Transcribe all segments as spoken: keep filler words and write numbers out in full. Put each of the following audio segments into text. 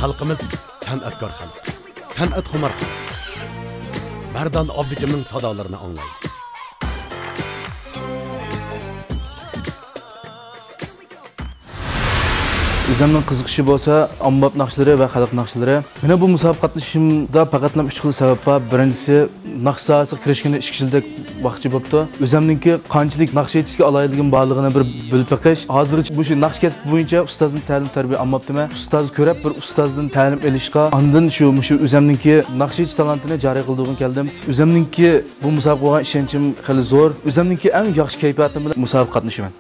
خەلقىمىز سەنئەتكار خەلق، سەنئەتخۇمار خەلق. مەردان ئابلىكىمنىڭ سادالىرىنى ئاڭلايلى. ئۆزۈمنىڭ قىزىقىشى بولسا ئاممىباب ناخشىلىرى ۋە خەلق ناخشىلىرى. مېنىڭ بۇ مۇسابىقىگە قاتنىشىشىمدا پەقەتلا ئۈچ خىل سەۋەب بار. بىرىنچىسى، ناخشا ساھەسىگە كىرىشكىنى ئىككى يىلدەك ۋاقىتچە بوپتۇ. ئۆزۈمنىڭكى قانچىلىك ناخشا ئېيتىشكە ئالاھىدىلىكىم بارلىقىنى بىر بىلىپ بېقىش. ھازىرغىچە مۇشۇ ناخشا كەسپى بويىچە ئۇستازدىن تەلىم تەربىيە ئالماپتىمەن. ئۇستاز كۆرۈپ، بىر ئۇستازدىن تەلىم ئېلىشقا، ئاندىن شۇ، مۇشۇ ئۆزۈمنىڭكى ناخشا ئېيتىش تالانتىنى جارى قىلدۇرغىلى كەلدىم. ئۆزۈمنىڭكى بۇ مۇسابىقىگە بولغان ئىشەنچىم خېلى زور. ئۆزۈمنىڭكى ئەڭ ياخشى كەيپىياتىم بىلەن مۇسابىقىگە قاتنىشىمەن.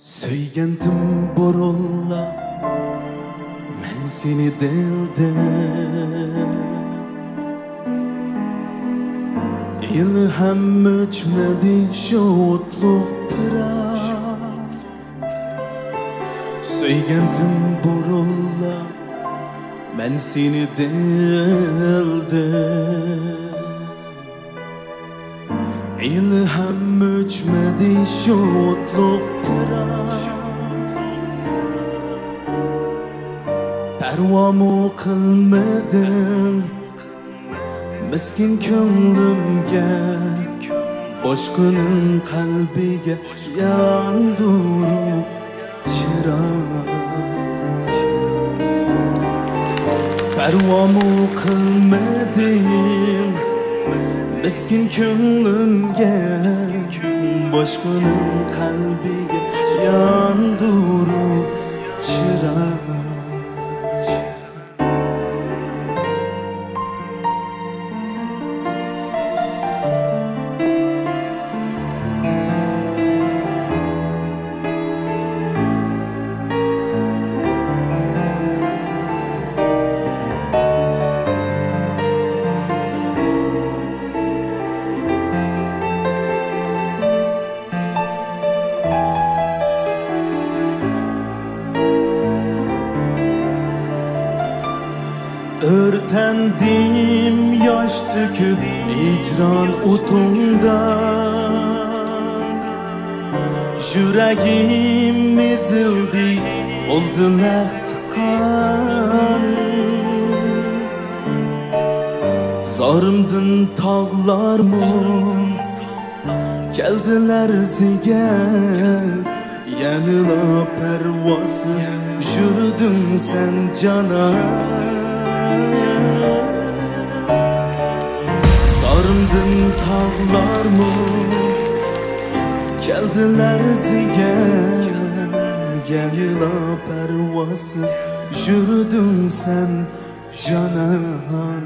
سۆيگەنتىم بۇرۇنلا مەن سېنى دىلدىن، ھېلىھەم ئۆچمىدى شۇ ئوتلۇق پىراق. سۆيگەنتىم بۇرۇنلا مەن سېنى دىلدىن، ھېلىھەم ئۆچمىدى شۇ ئوتلۇق پىراق. پەرۋامۇ قىلمىدىڭ مىسكىن كۆڭلۈمگە، باشقىنىڭ قەلبىگە ياندۇرۇپ چىراغ. پەرۋامۇ قىلمىدىڭ مىسكىن كۆڭلۈمگە، باشقىنىڭ قەلبىگە ياندۇرۇپ چىراغ. ئۆرتەندىم ياش تۆكۈپ ھىجران ئوتۇڭدا، يۈرىكىم ئېزىلدى، بولدى لەختە قان. زارىمدىن تاغلارمۇ كەلدى لەرزىگە، يەنىلا پەرۋاسىز يۈردۈڭ سەن جانان. زارىمدىن تاغلارمۇ كەلدى لەرزىگە، يەنىلا پەرۋاسىز يۈردۈڭ سەن جانان.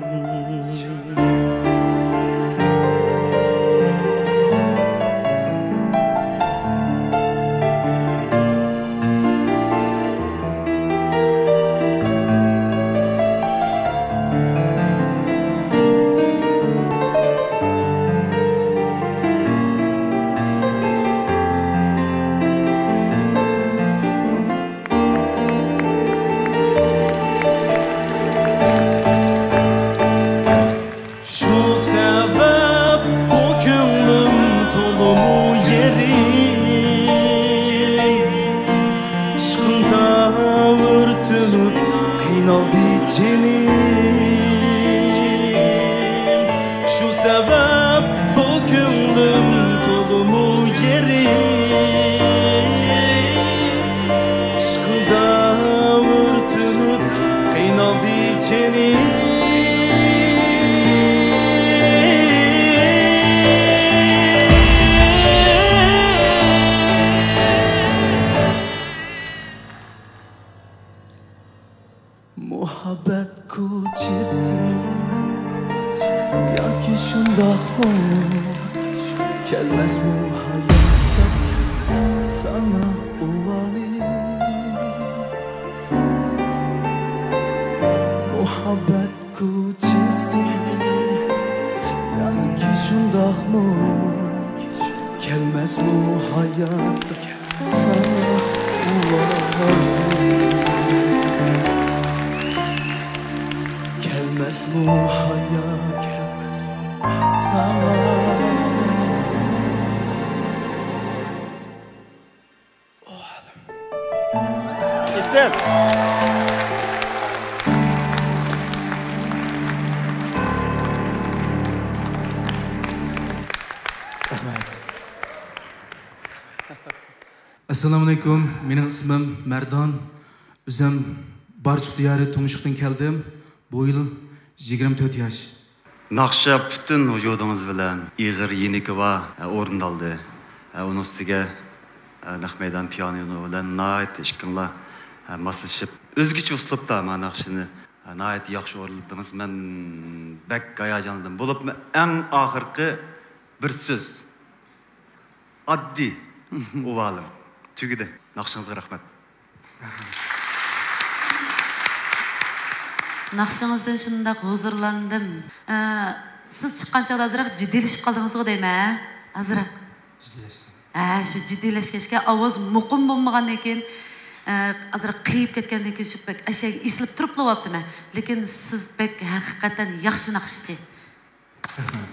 كەلمەسمۇ ھاياتتا ساڭا ئۇۋالىپ؟ مۇھەببەت كوچىسى ياكى شۇنداقمۇ؟ كەلمەسمۇ ھاياتتا ساڭا ئۇۋالىپ؟ كەلمەسمۇ ھاياتتا ساڭا. ئېسىل! رەھمەت. ئەسسالامۇئەلەيكۇم، مېنىڭ ئىسمىم مەردان. ئۆزۈم بارچۇق دىيارى تۇمشۇقتىن كەلدىم. بۇ يىل يىگىرمە تۆت ياش. ناخشا پۈتۈن ۋۇجۇدىڭىز بىلەن ئېغىر يېنىكى بار، ئورۇندالدى. ئۇنىڭ ئۈستىگە نەق مەيدان پىيانىنو بىلەن ناھايىتى ئىككىڭلار ماسلىشىپ، ئۆزگىچە ئۇسلۇبتا مانا ناخشىنى ناھايىتى ياخشى ئورۇنلىدىڭىز. مەن بەك ھاياجانلاندىم. بولۇپمۇ ئەڭ ئاخىرقى بىر سۆز. ئاددىي ئۇۋالىم تۈگىدى. ناخشىڭىزغا رەھمەت. ناخشىڭىزدىن شۇنداق ھۇزۇرلاندىم. ئە، سىز چىققان چاغدا ئازراق جىددىيلىشىپ قالدىڭىزغۇ دەيمەن، ھە؟ ئازراق. جىددىيلەشتىم. ھە، شۇ جىددىيلەشكەچكە ئاۋاز مۇقىم بولمىغاندىن كېيىن، ئە، ئازراق قېيىپ كەتكەندىن كېيىن شۇ بەك ئەشەگە ئېسىلىپ تۇرۇپلا بوپتىمەن. لېكىن سىز بەك ھەقىقەتەن ياخشى ناخشىچى. رەھمەت.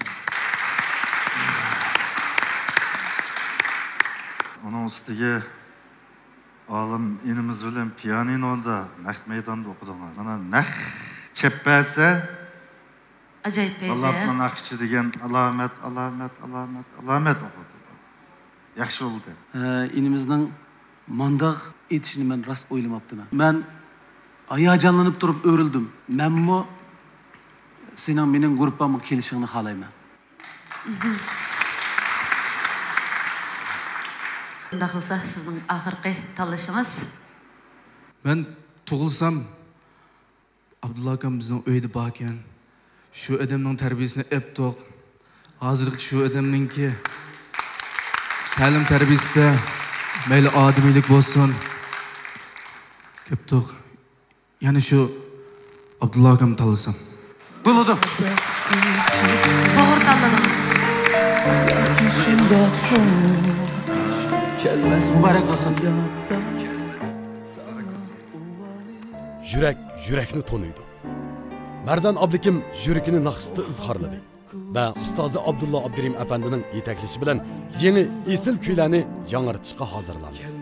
ئۇنىڭ ئۈستىگە ئالىم ئىنىمىز بىلەن پىيانىنودا نەق مەيداندا ئوقۇدۇڭلار. مانا نەق چەپ بەرسە، ئاجايىپ پەيزى. ئالامەت ناخشىچى دېگەن ئالامەت، ئالامەت، ئالامەت، ئالامەت ئوقۇدى. ياخشى بولدى. ئە، ئىنىمىزنىڭ مانداق ئېيتىشىنى مەن راست ئويلىماپتىمەن. مەن ھاياجانلىنىپ تۇرۇپ ئۆرۈلدۈم. مەنمۇ سېنىڭ مېنىڭ گۇرۇپپامغا كېلىشىڭنى خالايمەن. ئۇنداق بولسا، سىزنىڭ ئاخىرقى تاللىشىڭىز. مەن تۇغۇلسام، ئابدۇللا ئاكام بىزنىڭ ئۆيدە باركەن. شۇ ئادەمنىڭ تەربىيەسىنى ئەپتۇق. ھازىرقى شۇ ئادەمنىڭكى تەلىم تەربىيەسىدە مەيلى ئادىمىيلىك بولسۇن. كەپتۇق. يەنە شۇ ئابدۇللا ئاكام تاللىسام. بولىدۇ. توغرا تاللىدىڭىز. مۇبارەك بولسۇن. يۈرەك يۈرەكنى تونۇيدۇ. مەردان ئابلىكىم يۈرىكىنى ناخشىسىدا ئىزھارلىدى ۋە ئۇستازى ئابدۇللا ئابدۇرېھىم ئەپەندىنىڭ يېتەكلىشى بىلەن يېڭى ئېسىل كۈيلەرنى ياڭرىتىشقا ھازىرلاندى.